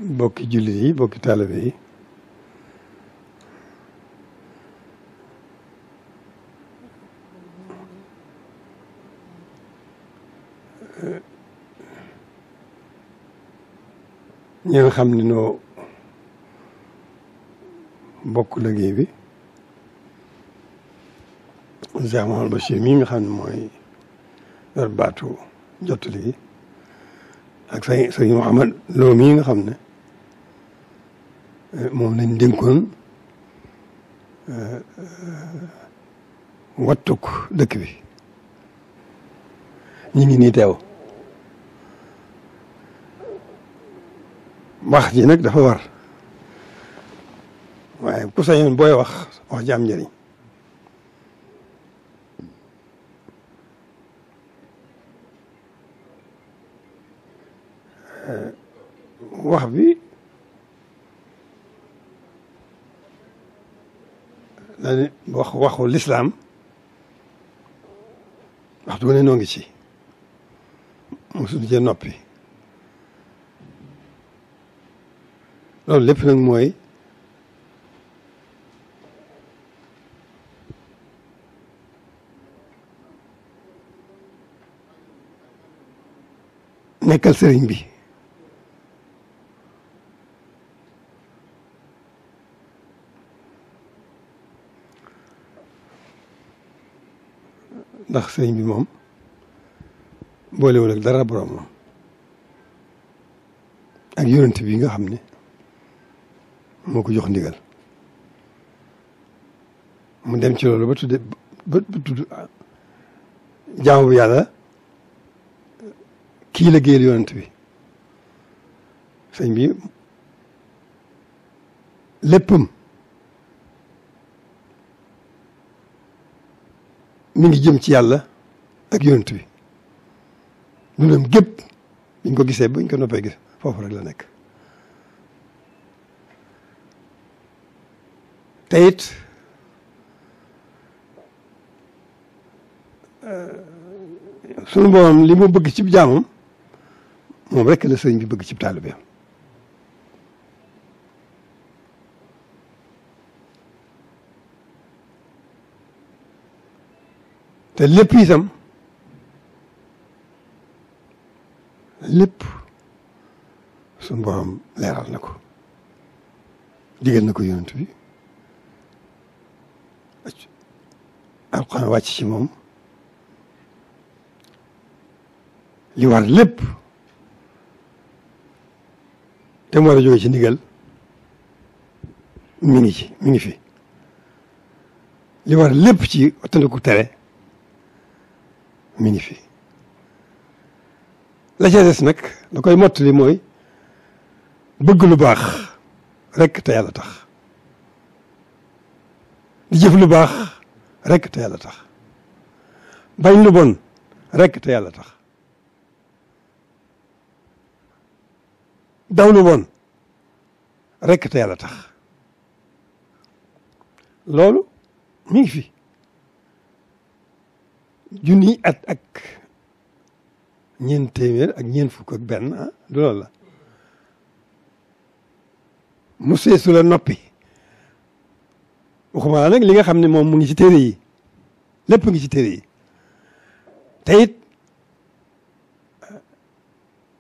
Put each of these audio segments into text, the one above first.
bokki jullit yi bokki taalibe yi ñi nga xam ne noo bokk liggéey bi Cheikh Mouhamadou Bachir mii nga xam ne mooy yor baatu jottali gi ak sëñ Mouhamad Lo mii nga xam ne moom lañ dénkoon wattuk dëkk bi ñu ngi nii teew wax ji nag dafa war waaye ku sañoon booy wax ji am njëriñ wax bi dañu waxu lislaam waxtu wu ne noo ngi ci mosuñu cee noppi loolu lépp nag mooy nekkal sëriñ bi ndax sëriñ bi moom boolewul ak dara borom moom ak yonent bi nga xam ne moo ko jox ndigal mu dem ci loolu ba tudd jaamu bu yàlla kii la géeyal yonent bi sëñ bi léppam mi ngi jëm ci yàlla ak yonent bi dundam gépp biñ ko gisee buñ ko noppee gis foofu rek la nekk te it sunu borom li mu bëgg ci jaamam moom rek la sëriñ bi bëgg ci taalibeem te lépp itam lépp sunu borom leeral na ko digal na ko yonent bi alxuraan wàcc ci moom li war lépp te mu war a jóge ci ndigal mi ngi fi li war lépp ci wattandiku tere mi ngi fi la ca des nag la koy mottali mooy bëgg lu baax rek te yàlla tax di jëf lu baax rek te yàlla tax bañ lu bon rek te yàlla tax daw lu bon rek te yàlla tax loolu mi ngi fi junni at ak ñeent téeméer ak ñeent fukk ak benn du loolu la mu seesu la noppi waxuma nag li nga xam ne moom mu ngi ci téere yi lépp ngi ci téere yi te it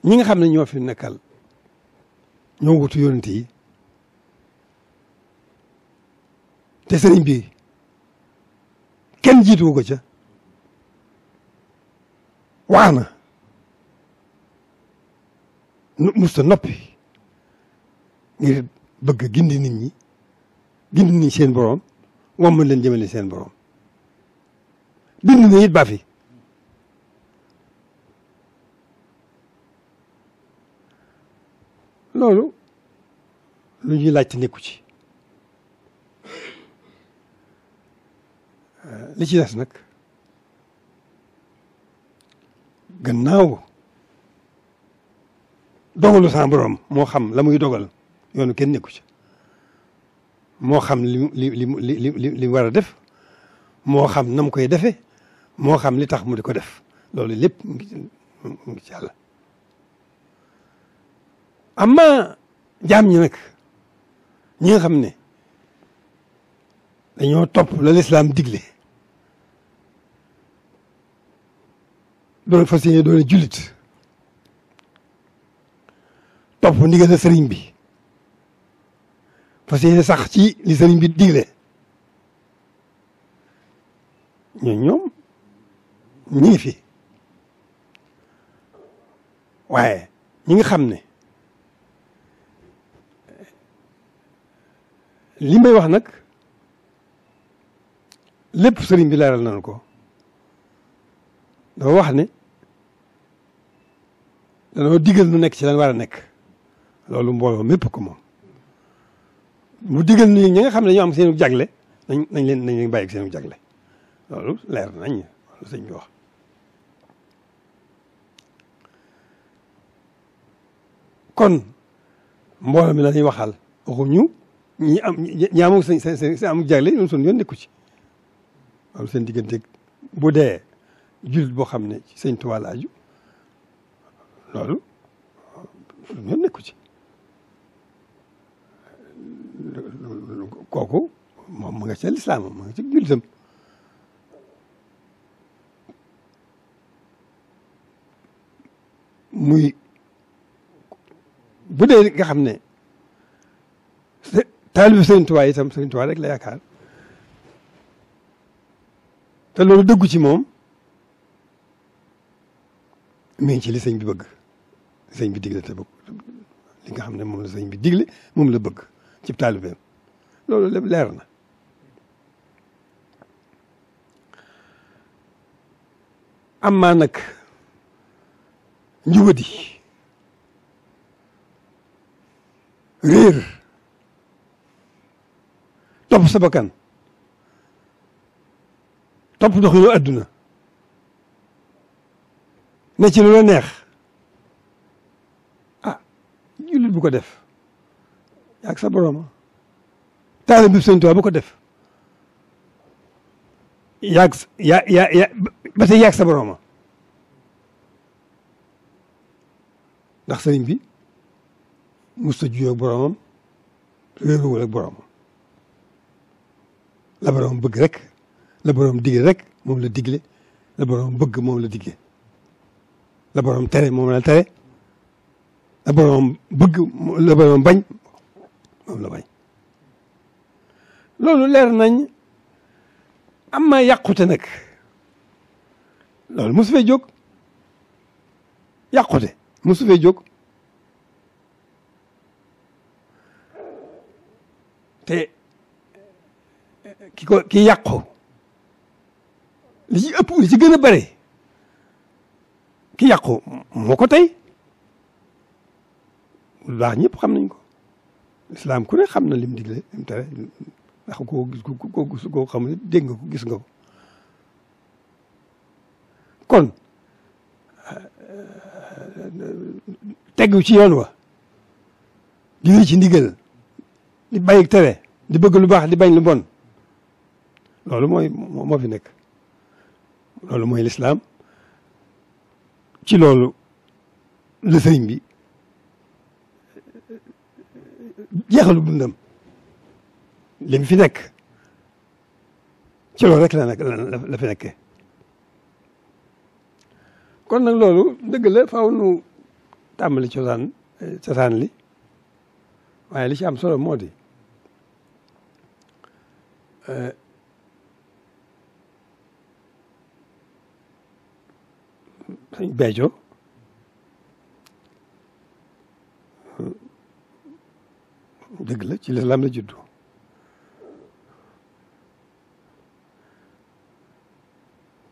ñi nga xam ne ñoo fi nekkal ñoo wutu yonent yi te sëriñ bi kenn jiituwu ko ca wax na musta noppi ngir bëgg gindi nit ñi seen borom wamma leen jëmale seen borom bind na it ba fi loolu lu ñuy laajte nekku ci li ci des nag gannaaw dogalu sa borom moo xam la muy dogal yoonu kenn nekku ci moo xam li war a def moo xam na mu koy defee moo xam li tax mu di ko def loolu lépp mu ngi ci yàlla amma jaam ñi nag ñi nga xam ne dañoo topp la lislaam digle doon fas yéene doon jullit topp ndigal sëriñ bi fas yéene sax ci li sëriñ bi digle ñoom ñi ngi fi waaye ñi nga xam ne li may wax nag lépp sëriñ bi leeral nañu ko dafa wax ne danoo digal nu nekk ci lan war a nekk loolu mbooloo mépp ko moom mu digal nu ñi nga xam ne ñoo am seenu jagle nañ leen bàyyi seenu jagle loolu leer nañ loolu sëñ bi wax kon mbooloo mi la ñuy waxal waxuñu ñi amul seen amul jagle ñun suñu yoon nekku ci loolu seen digganteeg bu dee jullit boo xam ne ci sëñ Tuubaa la aju loolu suñu yoon nekku ci kooku moom ma nga ca lislaam ma nga ci jullitam muy bu dee nga xam ne taalibu sëriñ Tuubaa itam sëriñ Tuubaa rek la yaakaar te loolu dëggu ci moom mi ngi ci li sëñ bi bëgg sëñ bi digle te bëgg li nga xam ne moom la sëñ bi digle moom la bëgg ci taalibeem loolu lépp leer na amaa nag njubadi réer topp sa bakkan topp doxinu adduna ne ci lu la neex ah jullit bu ko def yaag sa borooma taalibe bi Sëñ Tuubaa bu ko def yaag ba tey yaag sa borooma ndax sëriñ bi musta juyoo ak boroomam réeruwul ak boroomam la boroom bëgg rek la boroom digle rek moom la digle la boroom bëgg moom la digle la boroom tere moom la tere la boroom bëgg la boroom bañ moom la bañ loolu leer nañ am ma yàqute nag loolu mosu fee jóg yàqute mosu fee jóg te ki yàqu li ci ëpp li ci gën a bare ki yàqu moo ko tey lu baax ñëpp xam nañ ko lislaam ku ne xam na lim digle lim tere ndax koo gis koo xam ne dégg nga ko gis nga ko kon tegu ci yoon wa di wéy ci ndigal di bàyyi tere di bëgg lu baax di bañ lu bon loolu moo fi nekk loolu mooy lislaam ci loolu la sëriñ bi jeexalu dundam li mu fi nekk ci loolu rek la fi nekkee kon nag loolu dëgg la faaw nu tàmbali cosaan li waaye li ci am solo moo di sëñ Béthio dëgg la ci lislaam la juddu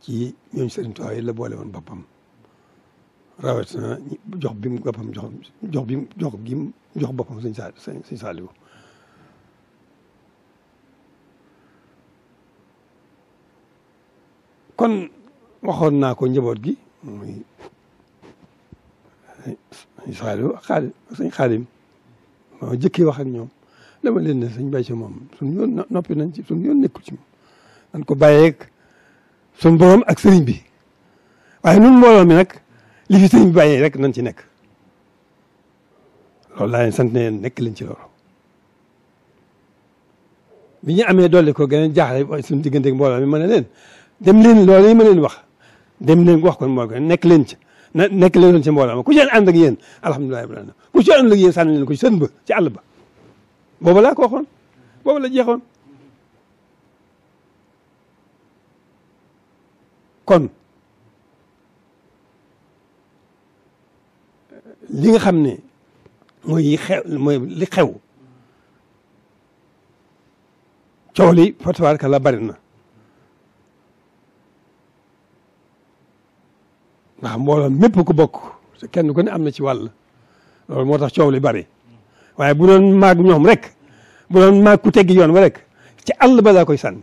ci ñooñu Sëriñ Tuubaa yi la boole woon boppam rawatina jox bi mu boppam jox boppam sëñ Saaliwu kon waxoon naa ko njaboot gi muy sëñ Saaliwu ak sëñ Xaadim moo jëkkee wax ak ñoom dama leen ne sëñ Béthio moom suñu yoon noppi nañ ci suñu yoon nekkul ci moom dañ ko bàyyeeg suñu borom ak sëriñ bi waaye nun mbooloo mi nag li fi sëriñ bi bàyyee rek nañ ci nekk loolu laa leen sant ne nekk leen ci loolu bi ñu amee dolli ko gën a jaaxle suñu diggante mbooloo mi ma ne leen dem leen loolu yi ma leen wax dem leen wax ko mbooloo ko nekk leen ci nekk leen ci mbooloo ma ku ci ànd ak yéen alhamdulilah rabbil alamin ku ci ànd ak yéen sànni leen ko ci sën ba ci àll ba boobu laa ko waxoon boobu la jeexoon kon li nga xam ne mooy li xew coow li fa tabaarkalla bari na ndax mbooloo mépp ku bokk kenn ku ne am na ci wàll loolu moo tax coow li bari waaye bu doon maag ñoom rek bu doon maag ku teggi yoon wa rek ci àll ba laa koy sànni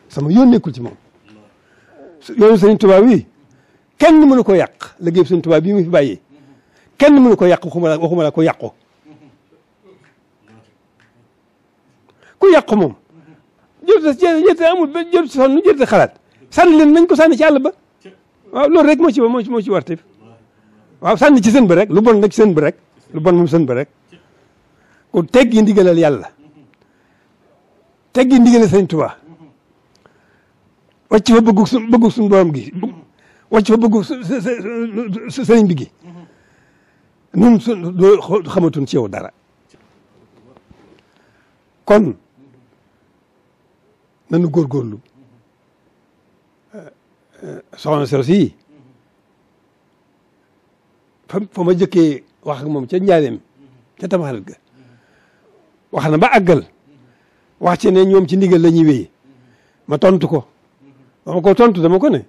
sama yoon nekkul ci moom yoonu Sëriñ Tuubaa wi kenn mënu ko yàq liggéey Sëriñ Tuubaa bii mu fi bàyyi kenn mënu ko yàq waxuma la ko yàqu ku yàqu moom jërte amul ba jërte sonn jërte xalaat sànni leen nañ ko sànni ci àll ba waaw loolu rek moo ci warte waaw sànni ci sën ba rek lu bon nag sën ba rek lu bon moom sën ba rek ku teggi ndigalal yàlla teggi ndigalal Sëriñ Tuubaa wàcc fa bëggu suñu borom gi wàcc fa bëggu sëriñ bi gi nun xamatun ci yow dara kon nanu góorgóorlu soxna Sero si fa ma jëkkee wax ak moom ca njaareem ca Tamxarit ga wax na ba àggal wax ci ne ñoom ci ndigal la ñuy wéy ma tontu ko ma ko tontu dama ko ne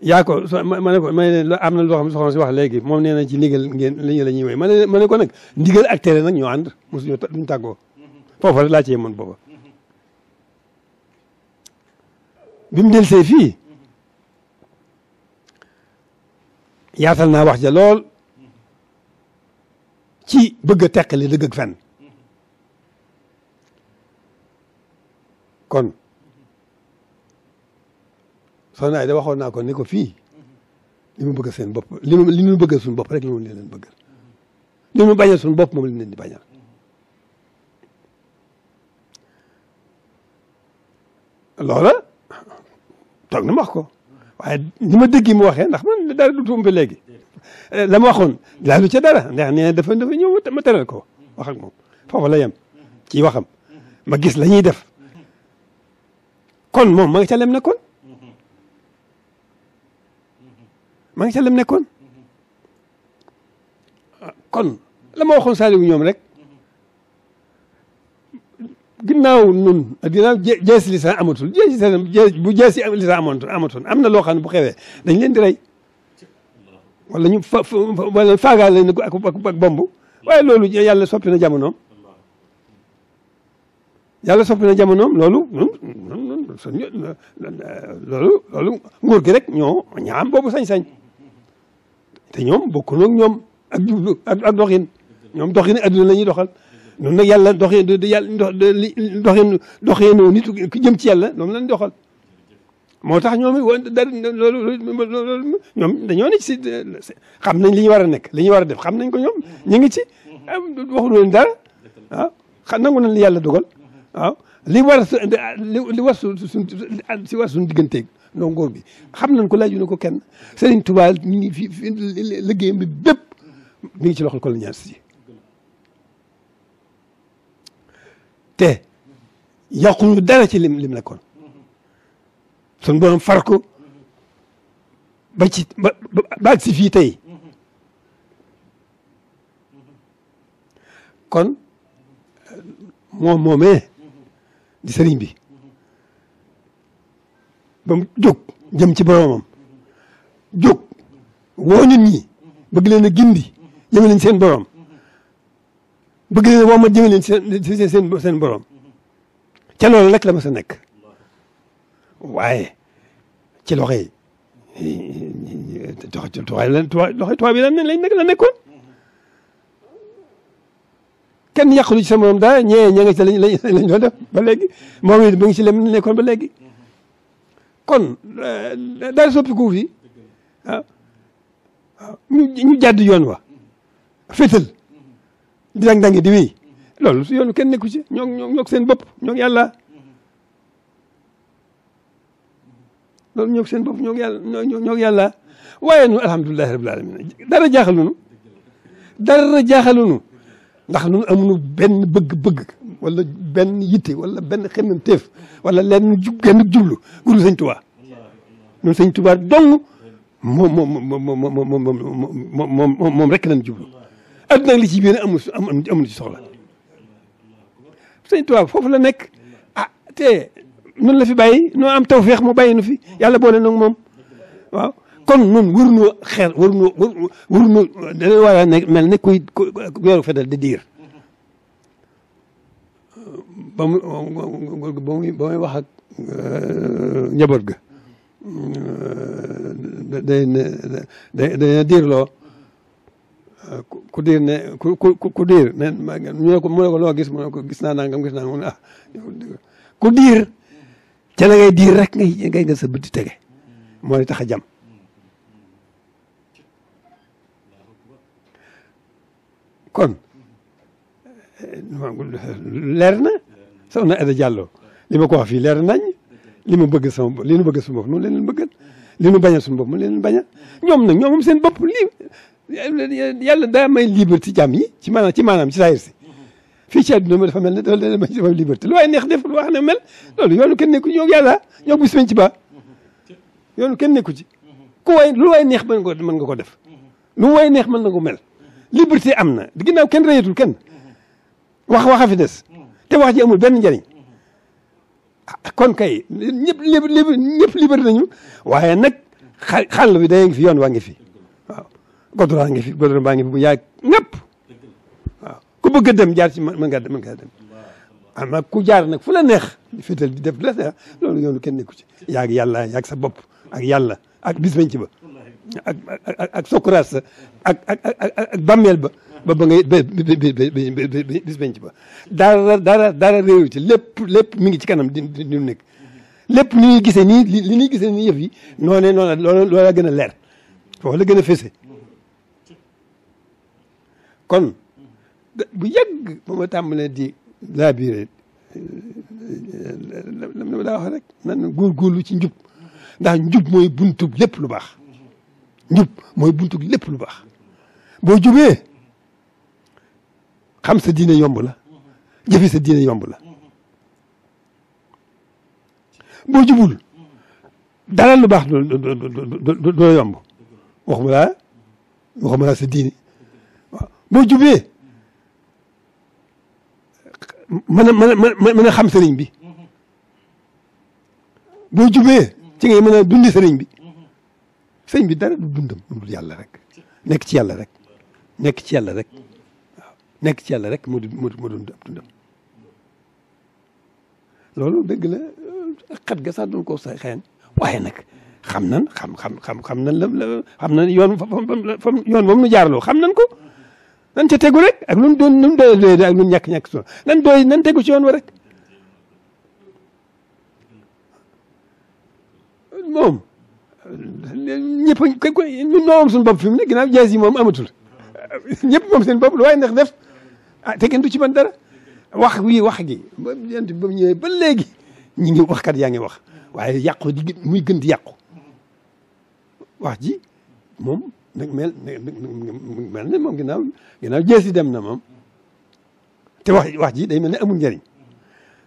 yaa ko ma ne ko am na loo xam ne soxna si wax léegi moom nee na ci ndigal ngeen la ñuy wéy ma ne ko nag ndigal ak tere nag ñoo ànd mosuñu duñu tàggoo foofu rek laa ci yemoon booba bi mu del see fii yaatal naa wax ja lool ci bëgg a teqali dëgg ak fen kon soxna Ayda waxoon naa ko ni ko fii li mu bëgg seen bopp li mu bëggal suñu bopp rek li mu leen bëggal li mu bañal suñu bopp moom lañ leen di bañal loola toog na ma wax ko waaye ni ma dégg mu waxee ndax man dara du tumbe léegi la ma waxoon laalu ca dara ndax nee na dafa ñëw ma teral ko wax ak moom foofu la yem ci waxam ma gis la ñuy def kon moom ma nga ca lem nekkoon ma nga ca lem nekkoon kon la ma waxoon Saliou ñoom rek ginnaaw nun ginnaaw jeesi lisan amatul bu jeesi lisan amatoon am na loo xam ne bu xewee dañ leen di rey wala ñu wala faagaal leen ak bomb waaye loolu yàlla soppi na jamonoom yàlla soppi na jamonoom loolu loolu nguur gi rek ñoo ñaam boobu sañ-sañ te ñoom bokku nag ñoom ak jublu ak doxin ñoom doxin adduna la ñuy doxal noonu nag yàlla doxinu nit ku jëm ci yàlla noonu lañ doxal moo tax ñoom dara loolu ñoom dañoo nekk si xam nañ li ñu war a nekk li ñu war a def xam nañ ko ñoom ñu ngi ci waxuñu leen dara waaw xam nangu nañ li yàlla dogal waaw li war li war si war suñu digganteeg ndoo ngóor bi xam nañ ko laaju na ko kenn Serigne Touba mi ngi fi liggéeyam bi bépp mi ngi ci loxol colonial si te yàquñu dara ci lim nekkoon sun borom far ko ba ci ba si fii tey kon moomee di sëriñ bi ba mu jóg jëm ci boromam jóg woo nit ñi bëgg leen a gindi jëme leen seen borom bëgg leen woo ma jëme leen seen borom ca loolu rek la ma sa nekk waaye ci loxo yi tubaab yi la nekkoon kenn yàqulu ci sa morom dara ñee ña nga ci lañ doon def ba léegi moom it mu ngi ci lem nekkoon ba léegi kon daal soppiku fi waaw waaw ñu jàdd yoon wa féetal di dang-dangi di wéy loolu su yoonu kenn nekku ci ñoo seen bopp ñoo yàlla loolu ñoo seen bopp ñoo yàlla waaye nu alhamdulilahi rabbil alamin dara jaaxalunu ndax nun amuñu benn bëgg-bëgg wala benn yitte wala benn xemmemteef wala leen genn jublu guru sëñ Tuubaa ñun sëñ Tuubaa dong moom rek lañ jublu adduna li ci biir amul ci soxla sëñ Tuubaa foofu la nekk te nun la fi bàyyi noo am tawfeex mu bàyyi nu fi yàlla boole nag moom waaw kon nun waruñu dañu war a nekk mel ne kuy weeru fetal di diir ba muy wax ak njaboot ga day diirloo ku diir ne ku diir ne mu ne ko loo gis mu ne ko gis naa nangam gis naa mu ne ku diir ca la ngay diir rek ngay nga sa bët di tege moo di tax a jam kon leer na soxna Aida Diallo li ma ko wax fii leer nañ li ma bëgg sama li nu bëgg suñu bopp noonu leen bëggal li nu bañal suñu bopp mu leen bañal ñoom nag ñoom seen bopp lii yàlla daa may liberté jàmm yi ci maanaam ci saayir si fii ci àdduna ma dafa mel ne dafa may liberté lu waay neex def lu wax ne mel loolu yoonu kenn nekku ñoo yàlla ñoo bis bañ ci ba yoonu kenn nekku ci lu waay neex mën nga ko def lu waay neex mën na ko mel liberté am na ginnaaw kenn reyatul kenn waxa fi des te wax ji amul benn njëriñ kon kay ñëpp liberté nañu waaye nag xàll bi day ngi fi yoon waa ngi fi waaw goudron ngi fi goudron baa ngi fi bu yaag ñëpp waaw ku bëgg a dem jaar ci mën ngaa dem ama ku jaar nag fu la neex féetal di def la neex loolu yoonu kenn nekku ci yaag yàlla yaag sa bopp ak yàlla ak bis bañ ci ba ak sokuraat sa ak bàmmeel ba ngay bis bañ ci ba dara réew ci lépp mi ngi ci kanam di nekk lépp ni ñuy gisee nii li ñuy gisee nii yëf yi loola gën a leer foofu la gën a fese kon bu yàgg ba ma tàmbalee di laabiré la ma daa wax rek nan góorgóorlu ci njub ndax njub mooy buntub lépp lu baax njub mooy buntub lépp lu baax boo jubee xam sa diine yomb la jëfi sa diine yomb la boo jubul dara lu baax doo yomb waxuma laa sa diine waaw boo jubee mën a xam sëriñ bi boo jubee ci ngay mën a dundi sëriñ bi sëriñ bi dara du dundam dundul yàlla rek nekk ci yàlla rek nekk ci yàlla rek waaw nekk ci yàlla rek mu dund ab dundam loolu dëgg la xat ga sax doon ko sa xëyan waaye nag xam nan xam nan yoon yoon moom nu jaarloo xam nan ko nan ca tegu rek ak nun doon nun doy ak nun ñàkk so nan tegu ci yoon wa rek moom ñëpp ñun ñoo am suñu bopp fi mu ne ginnaaw jaas yi moom amatul ñëpp moom seen bopp lu waaye ndax def te kenn du ci man dara wax gi ba mu ñëwee ba léegi ñi ngi waxkat yaa ngi wax waaye yàqu muy gën di yàqu wax ji moom nag mel ne moom ginnaaw jeesi dem na moom te wax ji day mel ne amul njëriñ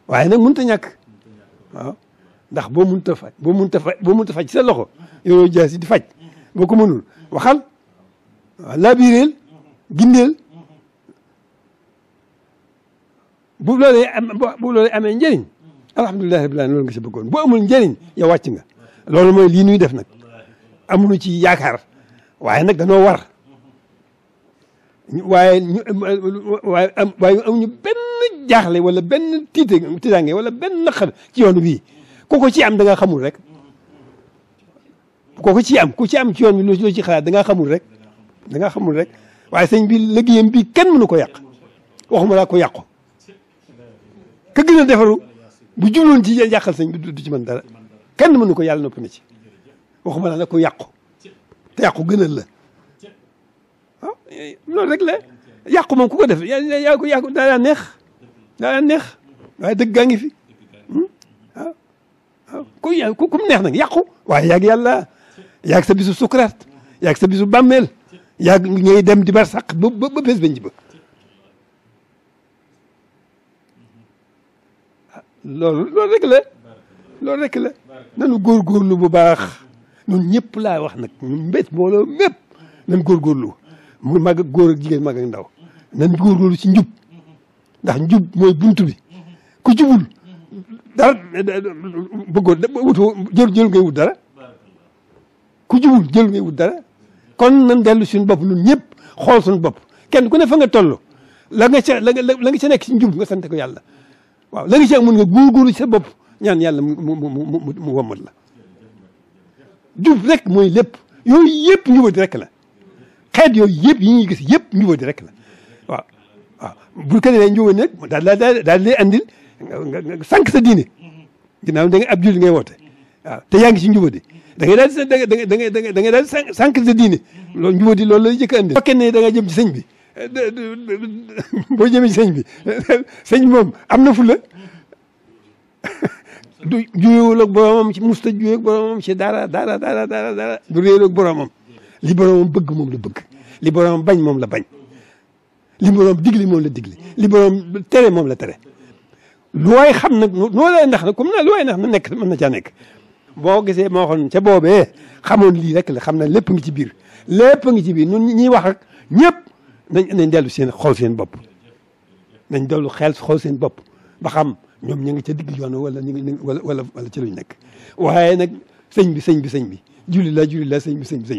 waaye nag mënut a ñàkk waaw ndax boo mënut a faj sa loxo yow jeesi di faj boo ko mënul waxal waaw labireel gindeel bu loolee amee njëriñ alhamdulilah rabbil alamin loolu nga si bëggoon boo amul njëriñ yow wàcc nga loolu mooy lii nuy def nag amuñu ci yaakaar waaye nag danoo war waaye amuñu benn jaaxle wala benn tiitaange wala benn naqar ci yoon bii ku ko ci am da nga xamul rek ku ci am ci yoon bi loo ci xalaat da nga xamul rek waaye sëñ bi liggéeyam bi kenn mënu ko yàq waxuma laa ko yàqu ka gën a defaru bu jubloon ci yàqal sëñ bi du ci mën dara kenn mënu ko yàlla noppi na ci waxuma laa nag ko yàqu te yàqu gënal la loolu rek la yàqu moom ku ko def yaa ko daa neex waaye dëgg gaa ngi fi waaw ku mu neex nag yàqu waaye yaag yàlla yaag sa bisu sukuraat yaag sa bisu bàmmeel yaag ngay dem di bar saq ba bés bañ ji ba loolu rek la nanu góorgóorlu bu baax ñun ñëpp laa wax nag ñun mbét mbooloo mépp nan góorgóorlu mu mag ak góor ak jigéen mag ak ndaw nan góorgóorlu ci njub ndax njub mooy buntu bi ku jubul dara bëggoo wutoo jël ngay wut dara ku jubul jël ngay wut dara kon nan dellu suñu bopp ñun ñëpp xool suñu bopp kenn ku ne fa nga toll la nga ca nekk ci njub nga sant ko yàlla waaw la nga ci mun nga góorgóorlu ci sa bopp ñaan yàlla mu wommat la jub rek mooy lépp yooyu yëpp njubadi rek la xeet yooyu yëpp yi ñuy gis yëpp njubadi rek la waaw bu ko defee njubadi nag daal lay andil nga sànq sa diine ginnaaw da nga ab julli ngay woote waaw te yaa ngi ci njubadi da ngay daal da ngay daal sànq sa diine loolu njubadi loolu lay jëkk a andil fekkee ne da nga jëm ci sëñ bi boo jëmee ci sëñ bi sëñ moom am na fulla du juyewul ak boromam ci musta juyee ak boromam ci dara du réer ak boromam li boromam bëgg moom la bëgg li boromam bañ moom la bañ li boromam digli moom la digli li boromam tere moom la tere lu waay xam nag noo lay ndax nag comme na lu waay ndax na nekk mën na caa nekk boo gisee moo xoon ca boobee xamoon lii rek la xam na lépp ngi ci biir ñun ñiy wax ak ñëpp nañ dellu seen xool seen bopp nañ dellu xel xool seen bopp ba xam ñoom ñu ngi ca digg yoon wala ñu ngi wala ci luñ nekk waaye nag sëñ bi julli la sëñ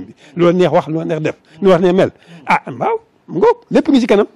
bi loolu neex wax loolu neex def lu wax ne mel waaw mu ngoog lépp ngi ci kanam